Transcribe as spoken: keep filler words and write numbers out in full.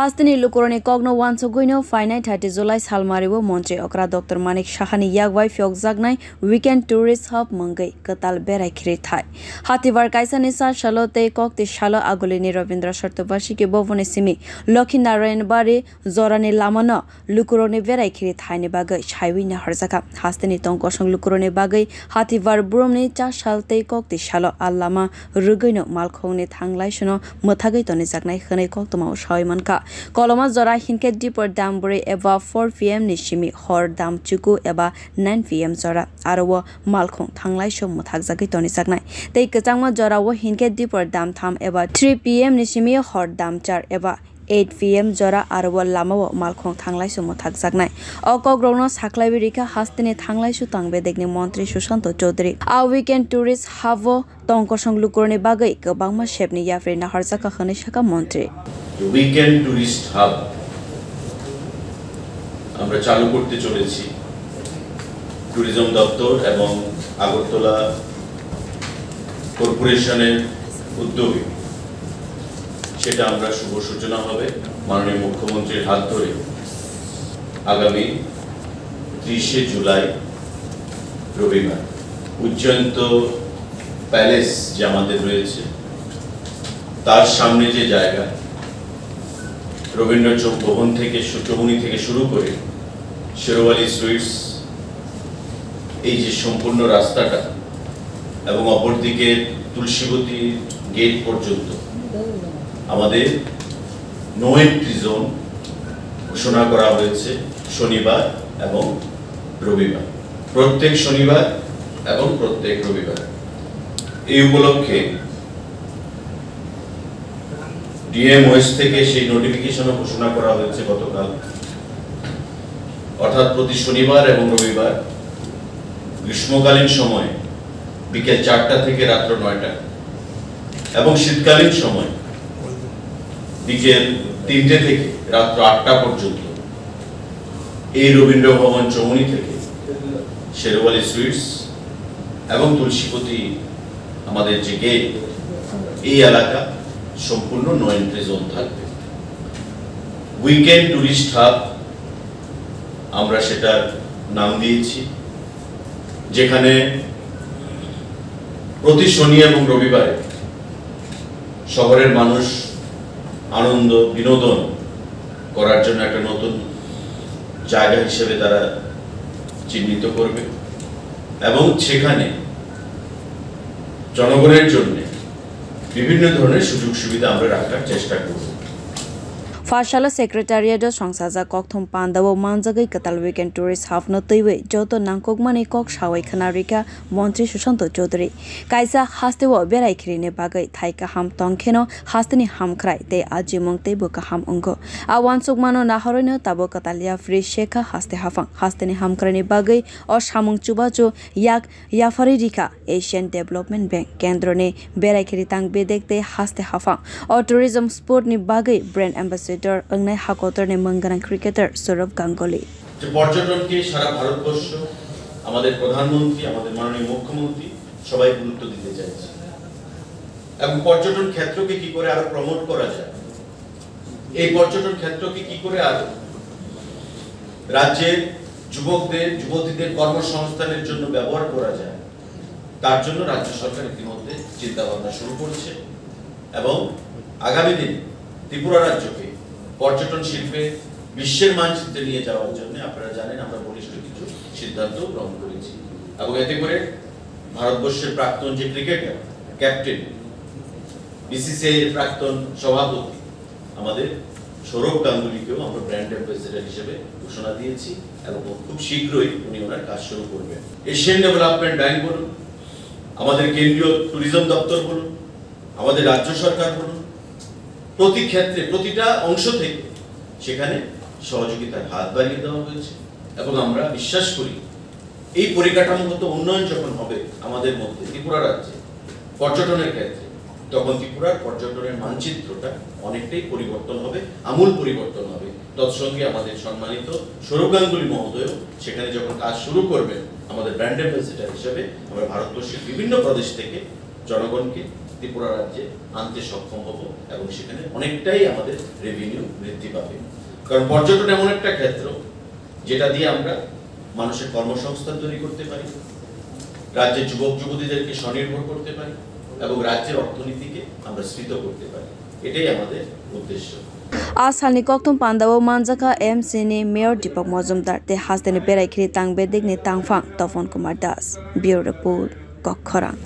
Hasteni lukurokni kokno uansugwino phainai thirty July salmario montri okra Doctor Manik Sahani yakbai phiyokjaknai Weekend Tourist Hub mungwi kwtal berai khiri thai. Hatibar kaisani sa salo tei kokti salo agulini Rabindra Satyavarshiki boboni simi Lokhi Narayan Bari jorani lamano lukurokni berai khiri thaini bagwi saiwi naharjakha. Hasteni tong kosong lukurokni bagwi Hatibar brumni cha sal tei kokti salo a lama rwgwino malkhungni thanglaisono mwthagwi tonijaknai hwnwi koktwmao sawi mankha. Koloma jora hinkhe dipor dam bwrwi eba four P M ni simi hor dam chuku eba nine P M jora aro o malkhung thanglaiso mwthakjagwi tonijaknai. Tei kwchangma jorao hinkhe dipor dam tham eba three P M ni simi hor dam char eba eight P M jora aro o lamao malkhung thanglaiso mwthakjaknai. O kokrokno saklaiwi rikha hasteni thanglaiso tang bedekni montri Sushanto Chowdhury. A Weekend Tourist Hub o tong kosong lukurokni bagwi kwbangma sepni yapri naharjakha hwnwi sakha montri. The Weekend Tourist Hub আমরা চালু করতে চলেছি ট্যুরিজম দপ্তর এবং আগরতলা কর্পোরেশনের উদ্যোগে। সেটা আমরা শুভ সূচনা হবে মাননীয় মুখ্যমন্ত্রীর হাত ধরে আগামী ত্রিশে জুলাই রবিবার উজ্জয়ন্ত প্যালেস যে আমাদের রয়েছে, তার সামনে যে জায়গা, রবীন্দ্র চৌ-, ভবন থেকে শু-, চৌমুহনী থেকে শুরু করে শেরওয়ালি সুইটস, এই যে সম্পূর্ণ রাস্তাটা এবং অপরদিকে তুলসীবতী গেট পর্যন্ত আমাদের নো এন্ট্রি জোন ঘোষণা করা হয়েছে শনিবার এবং রবিবার, প্রত্যেক শনিবার এবং প্রত্যেক রবিবার। এই উপলক্ষে ডিএম ওয়েস্ট থেকে সেই নোটিফিকেশনও ঘোষণা করা হয়েছে গতকাল, অর্থাৎ প্রতি শনিবার এবং রবিবার গ্রীষ্মকালীন সময়ে বিকেল চারটা থেকে রাত্র নয়টা এবং শীতকালীন সময় বিকেল তিনটে থেকে রাত্র আটটা পর্যন্ত এই রবীন্দ্র ভবন চৌমুহনী থেকে শেরওয়ালি সুইটস এবং তুলসীপতি আমাদের যে গেট, এই এলাকা সম্পূর্ণ নো এন্ট্রি জোন থাকবে। উইকেন্ড টুরিস্ট হাব আমরা সেটার নাম দিয়েছি, যেখানে প্রতি শনি এবং রবিবারে শহরের মানুষ আনন্দ বিনোদন করার জন্য একটা নতুন জায়গা হিসেবে তারা চিহ্নিত করবে এবং সেখানে জনগণের জন্য বিভিন্ন ধরনের সুযোগ সুবিধা আমরা রাখার চেষ্টা করব। Pharsalo secretariat o songchajak kokthum pandao manjagwi kwtal weekend tourist hub no twiwi joto nangkukmani kok sawi khna rikha montri Sushanta Chowdhury. Kaisa hasteo berai khirini bagwi thai kaham tongkheno hasteni hamkrai tei ajimung teibo kaham wngo. A uansukmano nahoroino tabuk kwtal yapri sekha haste haphang. Hasteni hamkraini bagwi o samung chubachu yak yapharwi rikha Asian Development Bank kendroni berai khiri tang bedek tei haste haphang. O tourism sport ni bagwi brand ambassador wngnai hakotorni mung gwnang cricketer Sourav Ganguly. যে পর্যটনকে সারা ভারতবর্ষ, আমাদের প্রধানমন্ত্রী, আমাদের মাননীয় মুখ্যমন্ত্রী সবাই গুরুত্ব দিতে চাইছে এবং পর্যটন ক্ষেত্রকে কি করে আরো প্রমোট করা যায়, এই পর্যটন ক্ষেত্রকে কি করে আরো রাজ্যের যুবকদের, যুবতীদের কর্মসংস্থানের জন্য ব্যবহার করা যায়, তার জন্য রাজ্য সরকার ইতিমধ্যে চিন্তা ভাবনা শুরু করেছে এবং আগামী দিনে ত্রিপুরা রাজ্যকে পর্যটন শিল্পে বিশ্বের মানচিত্রে নিয়ে যাওয়ার জন্য আপনারা জানেন আমরা বলিষ্ঠ কিছু সিদ্ধান্ত গ্রহণ করেছি এবং এতে করে ভারতবর্ষের প্রাক্তন যে ক্রিকেটার, ক্যাপ্টেন, বিসিসিআই এর প্রাক্তন সভাপতি আমাদের সৌরভ গাঙ্গুলিকেও আমরা ব্র্যান্ড অ্যাম্বাসেডর হিসেবে ঘোষণা দিয়েছি এবং খুব শীঘ্রই উনি ওনার কাজ শুরু করবেন। এশিয়ান ডেভেলপমেন্ট ব্যাংক বলুন, আমাদের কেন্দ্রীয় ট্যুরিজম দপ্তর বলুন, আমাদের রাজ্য সরকার বলুন, প্রতি ক্ষেত্রে, প্রতিটা অংশ থেকে সেখানে সহযোগিতার হাত বাড়িয়ে দেওয়া হয়েছে এবং আমরা বিশ্বাস করি এই পরিকাঠামোগত উন্নয়ন যখন হবে আমাদের মধ্যে ত্রিপুরা রাজ্যে পর্যটনের ক্ষেত্রে, তখন ত্রিপুরার পর্যটনের মানচিত্রটা অনেকটাই পরিবর্তন হবে, আমূল পরিবর্তন হবে। তৎসঙ্গে আমাদের সম্মানিত সৌরভ গাঙ্গুলী মহোদয়ও সেখানে যখন কাজ শুরু করবেন আমাদের ব্র্যান্ড অ্যাম্বাসেডর হিসেবে, আমরা ভারতবর্ষের বিভিন্ন প্রদেশ থেকে জনগণকে ত্রিপুরা রাজ্যে আনতে সক্ষম হব এবং সেখানে অনেকটাই আমাদের রেভিনিউ বৃদ্ধি পাবে। কারণ পর্যটন এমন একটা ক্ষেত্র, যেটা দিয়ে আমরা মানুষের কর্মসংস্থান তৈরি করতে পারি, রাজ্যের যুবক যুবতীদেরকে স্বনির্ভর করতে পারি এবং রাজ্যের অর্থনীতিকে আমরা স্ফীত করতে পারি। এটাই আমাদের উদ্দেশ্য। A salni kokthum pandao manjakha M C ni Mayor Deepak Majumdar tei hasteni berai khiri tang bedekni tangphang Topon Kumar Das. Bureau Report, Kokkhorang.